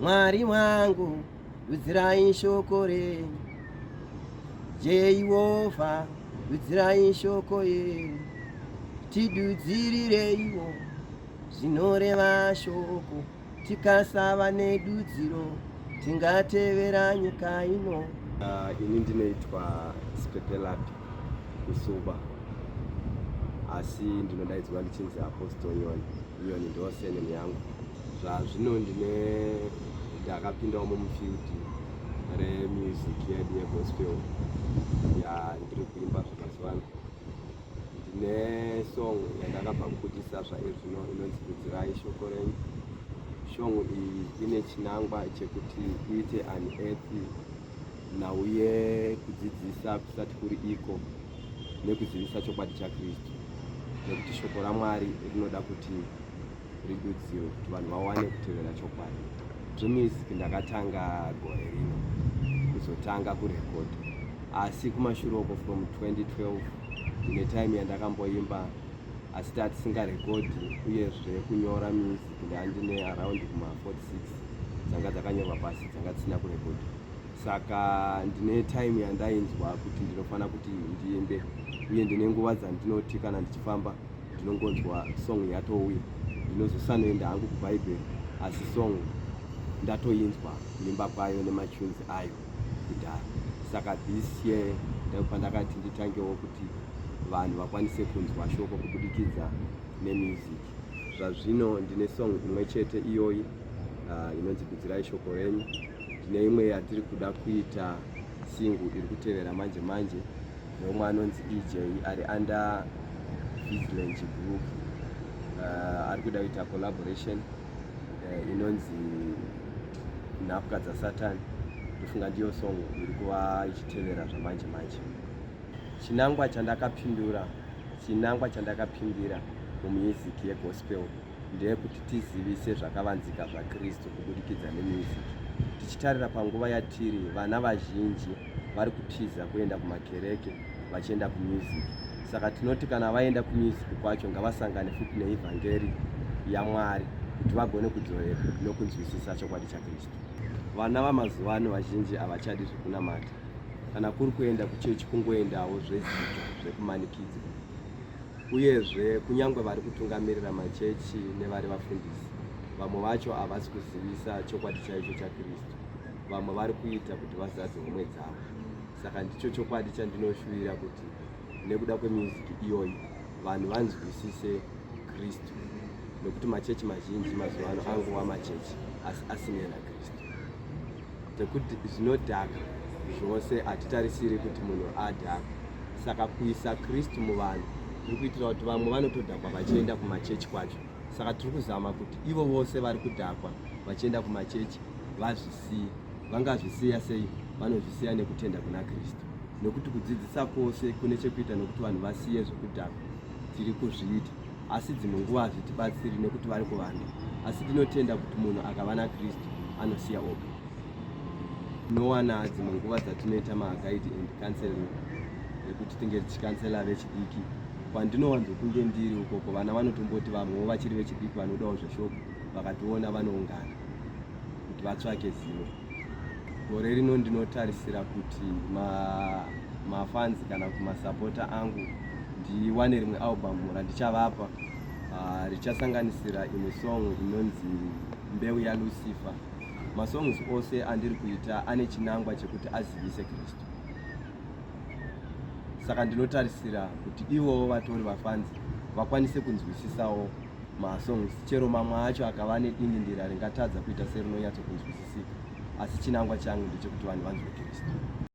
Mwari wangu, dudzirai shoko renyu. Jehovha, dudzirai shoko yenyu. Tidudzirireiwo zvinoreva shoko. Tikasava nedudziro tingatevera nyika ino. Ini ndinoitwa Sipepelapi Kusuba, asi ndinodaidzwa ndichinzi Apostle Nyoni. Nyoni ndo surname yangu. Zvazvino ndine ndakapindawo mumufield remusic yedu yegospel yandiri kuimba zvemazuva ano. Ndine song yandakabva kubudisa zvaizvino inonzi Dudzirai Shoko Renyu. Song iyi ine chinangwa chekuti iite unearth nhau yekudzidzisa kusati kuri iko nekuzivisa chokwadi chaKristu, nekuti shoko raMwari rinoda kuti ridudzirwe kuti vanhu vawane kutevera chokwadi. Zvemusic ndakatanga gore rino kuzotanga kurekodha, asi kumashure uko from 2012 ndine time yandakamboimba, asi tatisingarekodhi. Uyezve kunyora music ndandine around kuma 46 dzanga dzakanyorwa pasi, dzanga dzisina kurekodha. Saka ndine time yandainzwa kuti ndinofanira kuti ndiimbe, uye ndine nguva dzandinoti kana ndichifamba ndinongonzwa song yatouya, ndinozosanoenda hangu kubhaibheri, asi song ndatoinzwa kuimba kwayo nematunes ayo kudhara. Saka this year ndopandakati nditangewo kuti vanhu vakwanise kunzwa shoko kubudikidza nemusic. Zvazvino ndine song imwe chete iyoyi inonzi Dudzirai Shoko Renyu. Ndine imwe yatiri kuda kuita single iri kutevera manje manje neumwe anonzi EJ ari under Vigilance Group, ari kuda kuita collaboration inonzi Nhapwa dzaSatani. Ndofunga ndiyo song iri kuva ichitevera zvamanje manje. Chinangwa chandakapindura, chinangwa chandakapindira mumusic yegospel ndeyekuti tizivise zvakavanzika zvaKristu kubudikidza nemusic. Tichitarira panguva yatiri, vana vazhinji vari kutiza kuenda kumakereke vachienda kumusic. Saka tinoti kana vaenda kumusic kwacho ngavasangane futi neivhangeri yaMwari kuti vagone kudzoreka nokunzwisisa chokwadi chaKristu. Vana vamazuva ano vazhinji havachadi zvekunamata. Kana kuri kuenda kuchechi kungoendawo zvezita zvekumanikidzwa. Uyezve kunyange vari kutungamirira machechi nevari vafundisi, vamwe vacho havasi kuzivisa chokwadi chaicho chaKristu. Vamwe vari kuita kuti vazadze homwe dzavo. Saka ndicho chokwadi chandinoshuvira kuti nekuda kwemusic iyoyi vanhu vanzwisise Kristu, nekuti machechi mazhinji mazuva ano angova machechi asi asinei naKristu. Nekuti zvinodhaka zvose hatitarisiri kuti munhu adhaka. Saka kuisa Kristu muvanhu tiri kuitira kuti vamwe vanotodhakwa vachienda kumachechi kwacho. Saka tiri kuzama kuti ivo vose vari kudhakwa vachienda kumachechi vazvisiye. Vangazvisiya sei? Vanozvisiya nekutenda kuna Kristu, nekuti kudzidzisa kwose kune chekuita nekuti vanhu vasiye zvekudhakwa. Tiri kuzviita, asi dzimwe nguva hazvitibatsiri nekuti vari kuvanda. Asi ndinotenda kuti munhu akava naKristu anosiya oga. Tinowana dzimwe nguva dzatinoita maguide and counseling ekuti tinge tichikansela vechidiki. Kwandinowanzokunge ndiri ukoko, vana vanotomboti vamwewo vachiri vechidiki vanodawo zveshoko, vakationa vanoungana kuti vatsvake zivo. Gore rino ndinotarisira kuti mafans kana kumasapota angu ndiwane rimwe album randichavapa, richasanganisira imwe song inonzi Mbeu yaLucifer. Masongs ose andiri kuita ane chinangwa chekuti azivise Kristu. Saka ndinotarisira kuti ivowo vatori vafanzi vakwanise kunzwisisawo masongs, chero mamwe acho akava nedingindira ringatadza kuita serinonyatsokunzwisisika, asi chinangwa changu ndechekuti vanhu vanzwe Kristu.